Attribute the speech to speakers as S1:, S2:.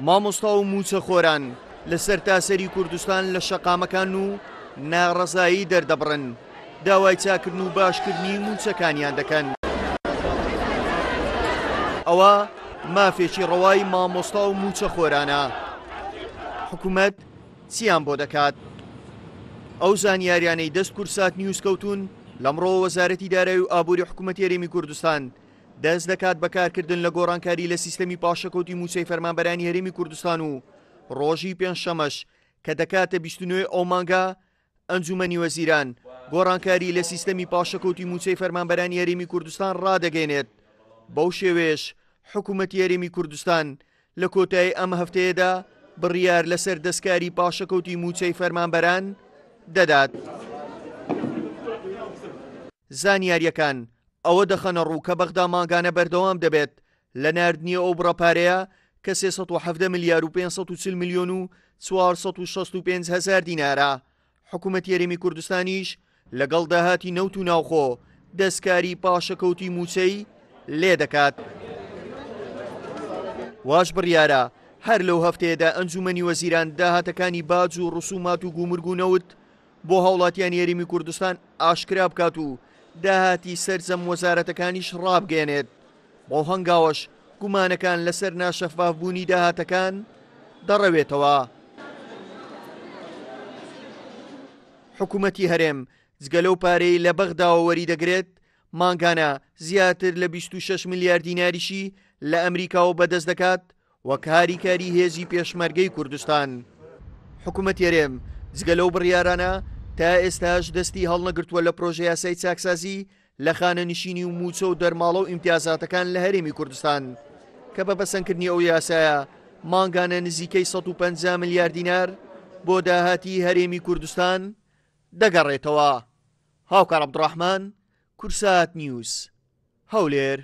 S1: مامۆستا و مووچەخۆران لە سەرتاسەری کوردستان لە شەقامەکان و ناڕەزایی دەردەبڕن، داوای چاکردن و باشکردنی مووچەکانیان دەکەن. ئەوە مافێکی ڕەوای مامۆستا و مووچەخۆرانە. حکومەت چیان بۆ دەکات؟ ئەو زانیاریانەی دەست کوردسات نیوز کەوتوون، لەمڕۆوە وەزارەتی دارایی و ئابووری حکومەتی هەرێمی کوردستان دەست دەکات بە کارکردن لە گۆڕانکاری لە سیستەمی پاشەکەوتی مووچەی فەرمانبەرانی هەرێمی کوردستان و ڕۆژی پێنجشەمەش کە دەکاتە 29 ئەو مانگە ئەنجومەنی وەزیران گۆڕانکاری لە سیستەمی پاشەکەوتی مووچەی فەرمانبەرانی هەرێمی کوردستان ڕادەگەیەنێت، بەو شێوەیەش حکومەتی هەرێمی کوردستان لە کۆتایی ئەم هەفتەیەدا بڕیار لەسەر دەستکاری پاشەکەوتی مووچەی فەرمانبەران دەدات. زانیارییەکان ئەوە دەخەنەڕوو کە بەغدا مانگانە بەردەوام دەبێت لە ناردنی ئەو بڕە پارەیە کە 317 ملیار و 540 ملیۆن و 465 هەزار دینارە، حکومەتی هەرێمی کوردستانیش لەگەڵ داهاتی نەوت و ناوخۆ دەستکاری پاشەکەوتی مووچەی لێ دەکات. واش بڕیارە هەر لەو هەفتەیەدا ئەنجومەنی وەزیران داهاتەکانی باج و ڕسومات و گومرگ و نەوت بۆ هاوڵاتیانی هەرێمی کوردستان ئاشکرا بکات و داهاتی سەرجەم وەزارەتەکانیش ڕابگەیەنێت، بەو هەنگاوەش گومانەکان لەسەر ناشەفافبوونی داهاتەکان دەڕەوێتەوە. حکومەتی هەرێم جگە لەو پارەی لە بەغداوە وەریدەگرێت، مانگانە زیاتر لە 26 ملیار دیناریشی لە ئەمریکاوە بەدەست دەکات وەک هاریکاری هێزی پێشمەرگەی کوردستان. حکومەتی هەرێم جگە لەو بڕیارانە تا ئێستاش دەستی هەڵنەگرتووە لە پرۆژەیاسای چاکسازی لە خانەنشینی و مووچە و دەرماڵە و ئیمتیازاتەکان لە هەرێمی کوردستان کە بە پەسەندکردنی ئەو یاسایە مانگانە نزیکەی 150 ملیار دینار بۆ داهاتی هەرێمی کوردستان دەگەڕێتەوە. هاوکار عەبدوڕەحمان، کوردسات نیوز، هەولێر.